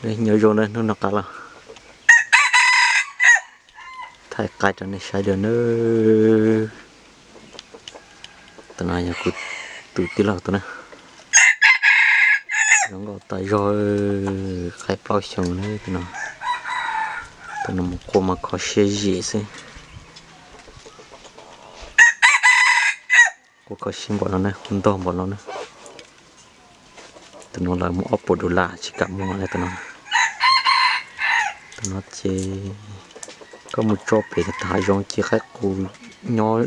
Nej nyob zoo na, hnub no qab los thaij qaib rau nej saib dua nawb. Tus no yog kuv tus tij laug tus na, zoo nkauj tas zog, qaib plaub xyoos na tus no. Tus no mus qua mas kho siab zim xwb. Qua kho siab npaum no na, ntog npaum no na. Tus no lawv muab ob puas dollar tsis kam muag li tus no. Tus no ces koj mus tso pem hav zoov ces qaib qus nyob,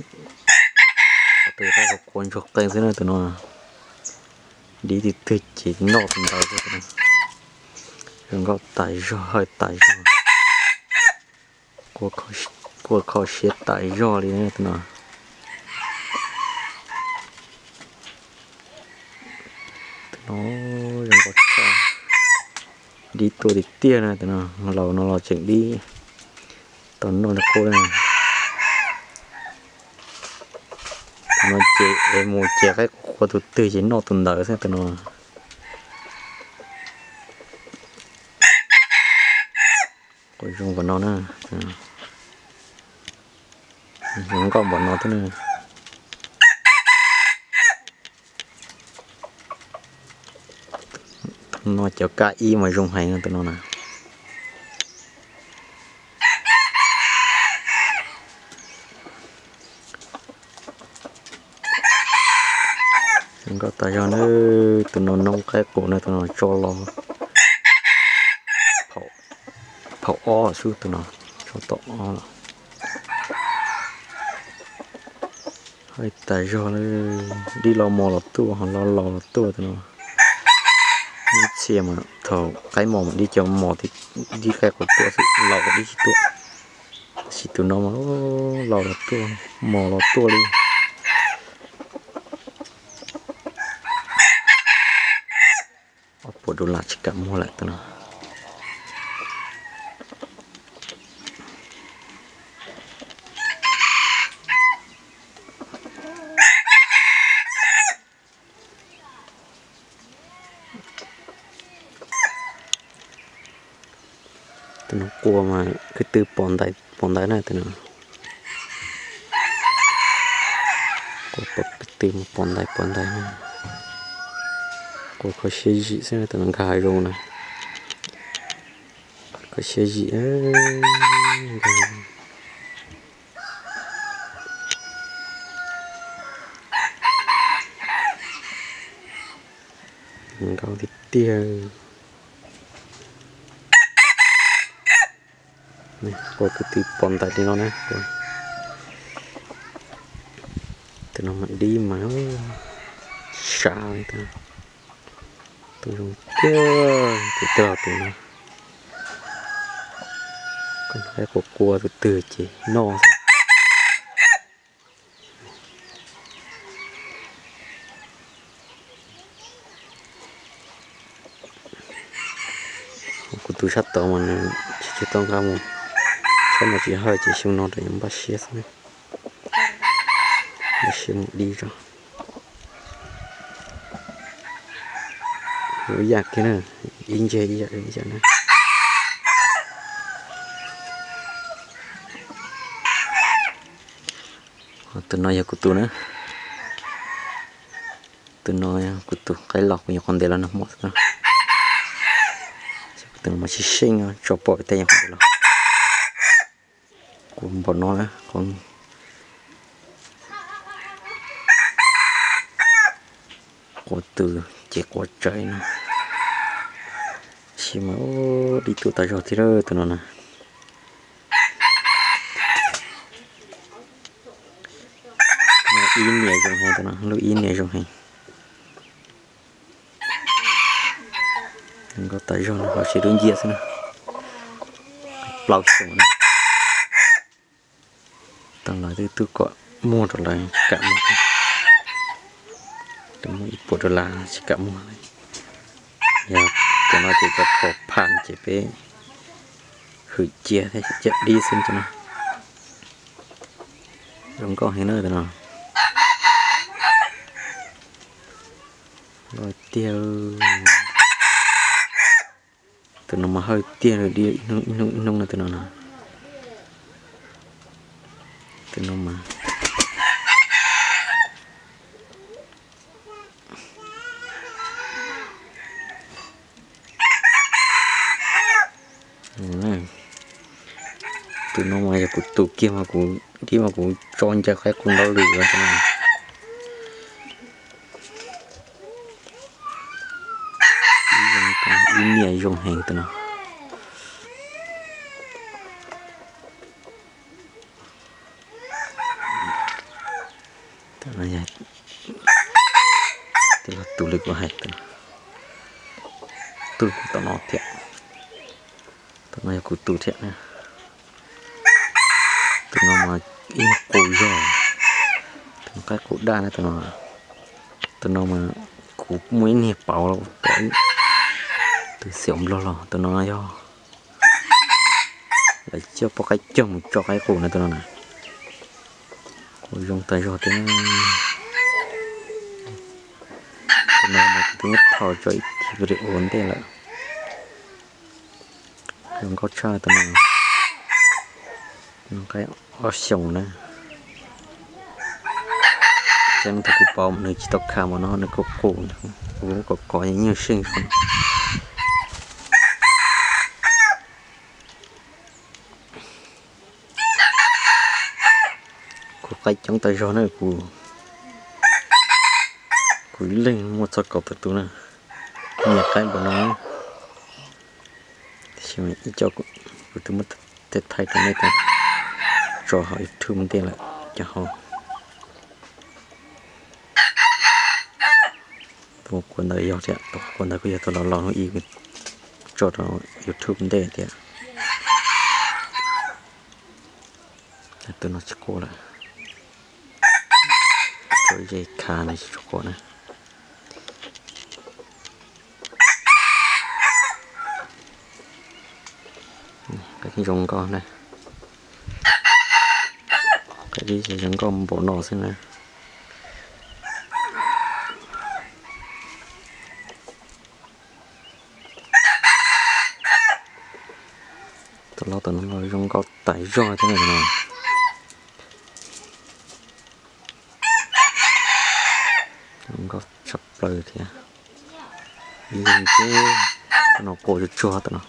tus qaib qus qua ntsuag qees xwb na tus no. Dib twg twg ces noj tus ntawd xwb tus no. Zoo nkauj tas zog, hawj tas zog. Qua kho siab tas zog li tus no. Tus no zoo nkauj tshaj, dib tuaj tiag tiag na tus no, laus no los tseem dib tau noj li qub na. Tus no ces es mus ces qaib qua tus twg ces noj tus ntawd xwb tus no. Qua zoo npaum no na, zoo nkauj npaum no thiab na. Tus no cov kab ib mas zoo heev tus no na. Zoo nkauj tas zog na, tus no noob qaib qus na, tus no tso los phaum ob xwb tus no, tso tom ob los. Hawj tas zog li, dib los mos los tuaj, ho los laus los tuaj tus no. Ib txhia mas thaum qaib mos mas dib cov mos, dib qaib qus tuaj xwb, laus dib tsis tuaj. Tab sis tus no mas laus los tuaj, mos los tuaj li. Ob puas dollar tsis kam muag lawm tus no. Tus no qua mas kwv tw pom ntais pom ntais na tus no. Qua pom kwv tw pom ntais pom ntais na. Qua kho siab zim xwb tus no, nkag hav zoov na. Kho siab zim. Nkauj tiag tiag. Qua kwv tw pom ntais li no na. Tus no mas dib mas sav li tus, tus zoo tiag tus tag tus no. Koj qaib qua qua tus twg ces noj xwb. Kuv tus sab tod mas nws tsis tau nqa mus, tshab no tsis hawj ces xyoo no rau yuav npaj siab xwb, npaj siab mus dib tso. Ua yam kiag na, ib ntseg ib yam na. Tus no yog kuv tus na. Tus no kuv tus qaib los kuv nyuam qhuav ntes los nag hmo xwb. Tus no mas tsis seej, tso pom tej nyuam qhuav ntes los. Qua npaum no na, qua tw ces qua tsawv no. Tab sis mas dib tuaj tas zog thiab tus no na. Ib niam zoo heev, tus no lub ib niam zoo heev. Nkauj tas zog no, ho tsis dub nciab xwb na. Plaub xyoos na. Tau lawv twb tuaj kom muag rau lawv tsis kam muag. Twb muaj ib puas dollar tsis kam muag. Yog cov no ces cov phom pham ces peb hwm cia thiab cam dib xwb cov no. Zoo nkauj heev na tus no. Nkauj tiag. Tus no mas hawj tiag li, ib hnub ib hnub no tus no na. Tus no mas tus no mas yog kuv tus kiag mas kuv tib mas kuv tso ncaws qaib qus ntau lwm tus no. Ib niam zoo heev tus no. Tij laug tus li kuv hais, tus tom no thiab. Tus no yog kuv tus thiab na. Tus no mas ib qus zog, tus no qaib qus daj na tus no. Tus no mas kuv muaj ib niag pauv los, tus xiaum nplog los, tus no yog lawv coj poj qaib cog mus tso qaib qus na tus no na. Qus zoo tag zog thiab. Tus no mas kuv twb muab thaij tso ib video ua ntej lawm. Zoo nkauj tshaj tus no. Qaib ob xyoos na. Thiab thaum kuv pauv nws tsis tau kha mas no nws kuj qus, kuv kov kov nyuaj seej. Kuv qaib coob tag zog na, kuv, kuv ib leeg muaj txog kaum tawm tus na. Nyiam qaib npaum no. Ib co kuv twb muab thaij rau nej tso hauv YouTube ntej lawm cov hauv. Tus quav ntawd yog thiab, tus quav ntawd kuj yog tus laus laus hnub ib tso rau YouTube ntej thiab. Tus no tsis quav lawm, tso ze kha na tsis tshua quav na. Zoo nkauj na. Qaib dib zoo nkauj npaum no xwb na. Tus laus tus no los zoo nkauj tas zog thiab no. Zoo nkauj tshaj plaws thiab. Ib leeg ces tus no quas tsuag tsuag tus no.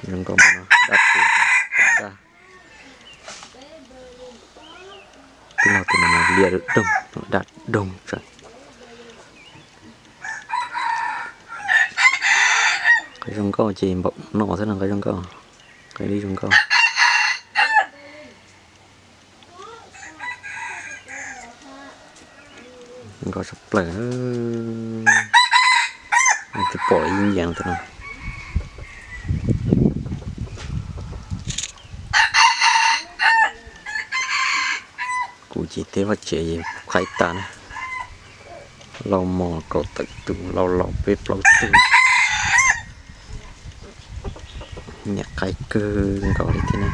Zoo nkauj npaum no daj, daj. Tij laug tus no mas liab doog, daj doog tseem. Qaib zoo nkauj ces npaum no xwb no, qaib zoo nkauj, qaib dib zoo nkauj. Nkauj tshaj plaws. Twb pom ib yees tus no. Kuv ces teb vaj tsev qaib tas na. Lauj mos kaum tawm tus, lauj laus peb plaub tug. Nyiam qaib kawg nkaus li thiab na.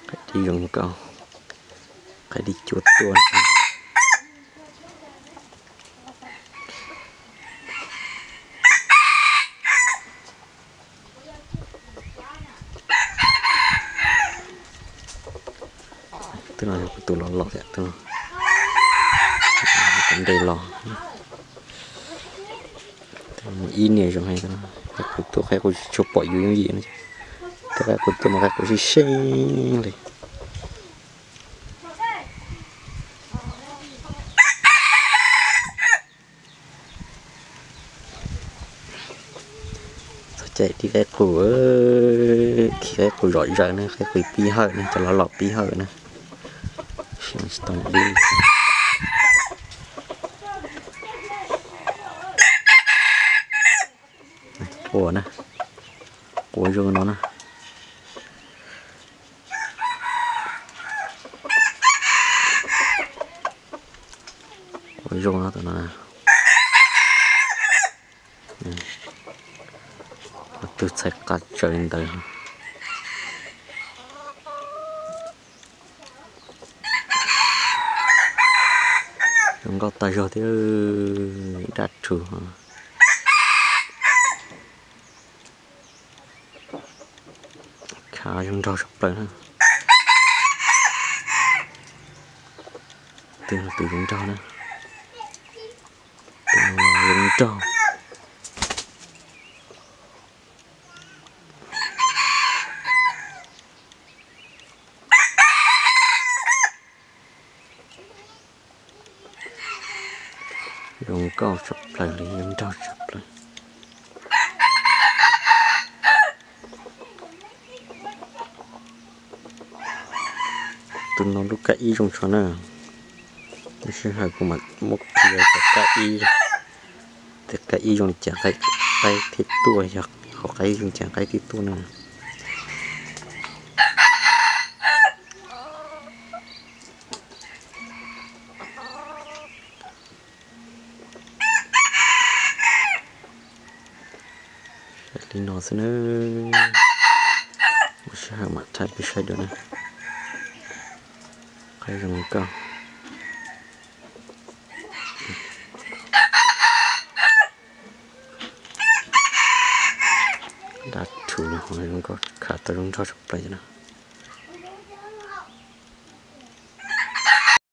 Qaib dib zoo nkauj, qaib dib cuab tuaj. Tus no yog kuv tus los los thiab, tus no nte los. Ib niag zoo heev, kuv tus qaib qus tsis tshua pom yus yooj yim no, tus qaib qus tuaj mas qaib qus sib seeb li. Txog caij tib qaib qus, khi qaib qus zom zaws ne, qaib qus pib hawm ne, cov los los pib hawm ne. Tsis tau dib. Quas na, quas zoo no na. Quas zoo no, tus no na. Tus txhais qas tsawv li ntawd. Zoo nkauj tag zog thiab, dab rhuv. Khav zoo nraug tshaj plaws na. Tus no tus zoo nraug na. Tus no zoo nraug. Zoo nkauj tshaj plaws li, zoo nraug tshaj plaws. Tus no lub kab ib zoo tshaj na. Lub sij hawm kuv mam muab qhia cov kab ib, tias kab ib zoo li cas qaib thiaj tuaj, yog hauv qaib zoo li cas qaib thiaj tuaj na. Li no xwb na. Muaj sij hawm mam thaij peb saib dua na. Qaib zoo nkauj. Dab rhuv no zoo nkauj, khav tau zoo nraug tshaj plaws no.